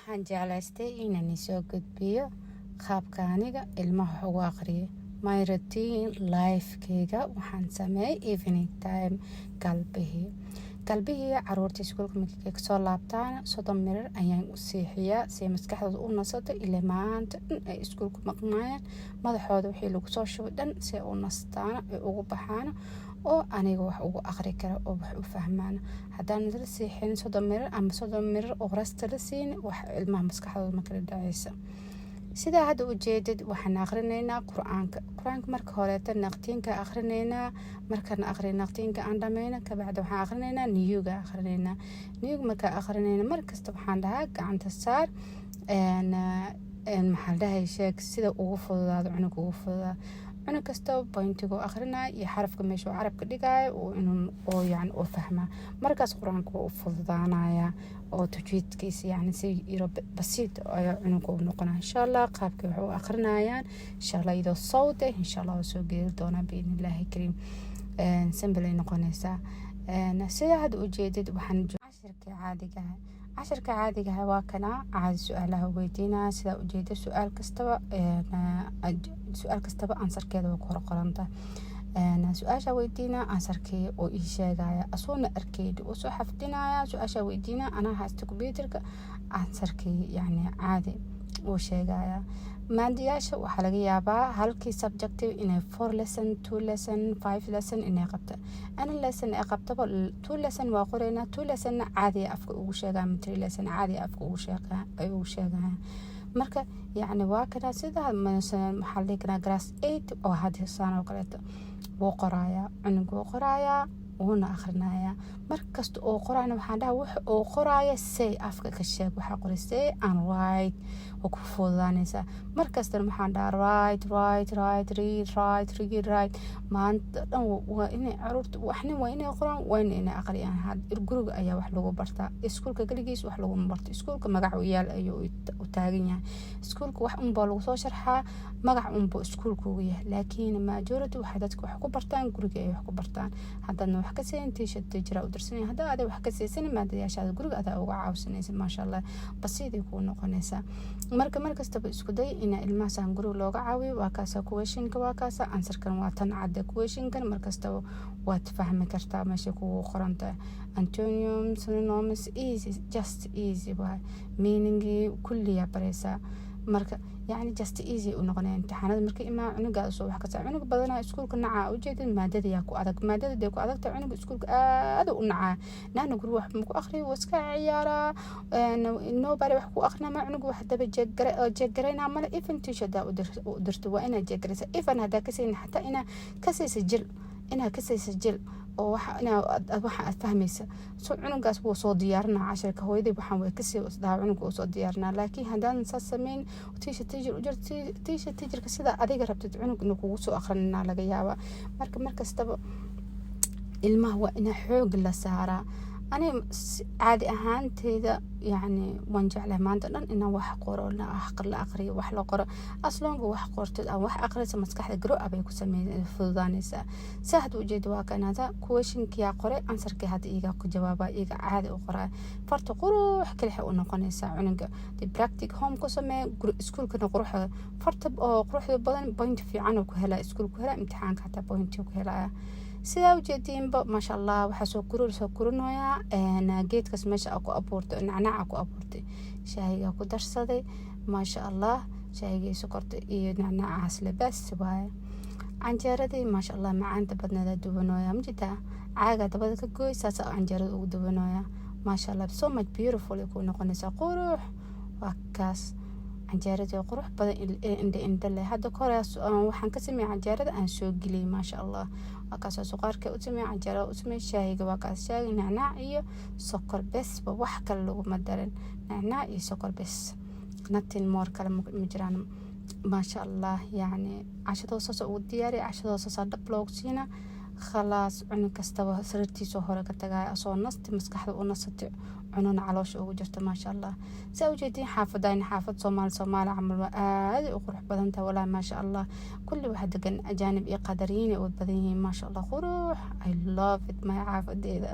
Waxaan jeclaystay inaan isoo gudbiyo qaabka aniga ilmaha wax ugu aqriyo. My routine lifekeyga waxaan sameeyay evening time, galbihii. Galbihii caruurta iskuulka markay kasoo laabtaan, 30 mirir ayaan u seexiyaa si maskaxdooda u nasato. Ilaa maanta dhan ay iskuulka maqnaayeen, madaxooda wixii lagu soo shubay dhan si u nastaan ay ugu baxaan oo aniga wax ugu aqri kara oo wax u fahmaan. Haddaan la seexin 30 mirir ama 30 mirir oo rasta la siin, wax ilmaha maskaxdooda ma kala dhacaysa. Sidaa hadda ujeedid, waxaan aqrinaynaa Qur-aanka. Qur-aanka marka horeeta naqtiinka aqrinaynaa. Markaan aqri naqtiinka aan dhameyno, kabacdi waxaan aqrinaynaa niyuga aqrinaynaa. Niyuga markaan aqrinayna, markasta waxaan dhahaa gacanta saar, maxaa la dhahay, sheeg sida ugu fududaado cunug ugu fududaado. Cunug kasta pointigu aqrinaya iyo xarafka meeshuu carabka dhigayo inuu oo yani u fahmaa, markaas Qur-aanka waa u fududaanaya oo tajwiidkiisa yani si yaro basiid ayaa cunuga u noqonaya, insha Allah. Qaabkay wax u aqrinayaan, insha Allah, iyadoo sawt eh, insha Allah, waa soo geeli doonaa biidni Illaahi kariim. Simple ay noqonaysaa. Sida hadda ujeedid, waxaan cashirka caadigaha, cashirka caadigaha waa kana. Caadi su-aalaha weydiinaya. Sidaa ujeeda, su-aal kastaba answerkeeda waa ku hor qoranta. Su-aasha weydiina, answerkii oo ii sheegaya asuuna arkeydi uu soo xafdinaya. Su-aasha weydiina, anaa haysta computerka, answerkii yani caadi uu sheegaya. Maadiyaasha waxaa laga yaabaa halkii subjective inay four lesson, two lesson, five lesson inay qabta. Ana lesson ay qabtaba, two lesson waa qoreynaa, two lessonna caadiya afka ugu sheegaya ama three lesson caadiya afka ugu sheega ay ugu sheegayaan. Marka yacni waa kana. Sida maxaa la dhihi karaa, class 8 oo hadda saan oo kaleeto wuu qorayaa cunug, wuu qorayaa, wuuna akhrinayaa. Markasta uu qorayna, waxaan dhaha wax uu qoraayo say afka ka sheeg. Waxaa qoray say and write, waa ku fududaanaysaa. Markastana waxaan dhaha write, write, write, read, write, read, write. Maanta dhan waa inay caruurta waxna waa inay qoraan, waa inay aqriyaan. Guriga ayaa wax lagu bartaa, iskuulka keligiis wax laguma barto. Iskuulka magac u yaal ayuu u taagan yahay. Iskuulka wax unbaa lagu soo sharxaa, magac unbuu iskuulka ugu yahay, laakiin majority waxay dadka wax ku bartaan guriga ay wax ku bartaan. Haddaadna wax ka siin, teacher u dirsanaya. Haddaa aday wax ka siisan, maadayaashaada guriga adaa uga caawsanaysa. Maasha Allah, basiiday kuu noqonaysaa. Marka markastaba isku day ina ilmahaasaan guriga looga caawiyo. Waa kaasa questionka, waa kaasa answerkan, waa tan cadda. Questionkan markastaba waad fahmi kartaa meeshay kugu qorantahay. Antonym, synonyms, easy, just easy waay. Meaningii kulliyaa baraysaa. Marka yacni just easy u noqonaya imtixaanada marka imaa cunugaada soo wax kasta. Cunug badanaa iskuulka nacaa ujeedin, maadada yaa ku adag. Maadada dee ku adagta, cunuga iskuulka aada u nacaa. Naana guri wax maku akhriyo, waa iska ciyaaraa. Nobody wax ku akhrina ma cunuga wax daba jeegaraynaa male. Even teacher hadaa u dirto, waa inaad jeegaraysa. Even haddaa ka saynin, xataa inaa ka saysa jil, inaa ka saysa jil oo waxa inaa waxa aad fahmaysa. So cunugaas wuu soo diyaarinaa cashirka. Hooyaday waxaan way kasii dhaha, cunuga wuu soo diyaarinaa. Laakiin haddaadan saas samayn, teacher teacher u jir, teacher teacherka sida adiga rabtid cunug inuu kugu soo akrinaa laga yaabaa. Marka markastaba ilmaha waa inaa xoog la saaraa. Ani caadi ahaanteyda yacni waan jeclahay maanta dhan inaan wax qoro, la aqriyo, wax la qoro. As long wax qortid aan wax aqriysa, maskaxda grow up ay ku samey fududaanaysaa. Saa hadda ujeeda, waa kanada questionkiyaa qoray, answerkii hadda iiga ku jawaaba, iiga caadi u qoraa. Farta qurux kalixa u noqonaysaa cunuga de practice home ku sameeya, iskuulkana quruxda farta oo quruxda badan point fiican ku helaa, iskuul ku helaa, imtixaanka hataa point ku helaya. Sidaa ujeediinba, maasha Allah, waxaa soo kurinayaa geedkaas meesha aa ku abuurtay, nacnaca ku abuurtay. Shaahigaa ku darsaday, maasha Allah. Shaahigii sokorta iyo nacnacaas lebas waaye. Canjeeradii, maasha Allah, macaanta badneeda duwanooya majitaa. Caaga dabada ka gooy, saas canjeerada ugu duwanooya. Maasha Allah, so much beautiful ay ku noqonaysaa, qurux. Waa kaas canjeeradii qurux badan, indhe indhe leh. Hadda koreas waxaan ka sameeyay canjeerada aan soo geliyay. Maasha Allah, waa kaas suqaarka u sameeyay, canjeerada u sameeyay. Shaahiga waa kaas, shaahi nacnaac iyo sokor besba, wax kale laguma darin. Nacnaac iyo sokor bes, nothing more, kale ma jiraan. Maasha Allah, yacni cashadoo saas ugu diyaariya, cashadoo saasaa dhab loogu siina. Khalaas, cunug kastaba sariirtiisoo hore ka tagaya asoo nasti, maskaxda u nasatay, cunona caloosha ugu jirta. Maasha Allah, saa ujeediin, xaafadayna xaafad Soomaali Soomaali camal waa, aaday u qurux badan tahay walaahi. Maasha Allah, kulli waxa degan ajaanib iyo Qadariyiin ay u badan yihiin. Maasha Allah, qurux. I love it, my xaafadeeda.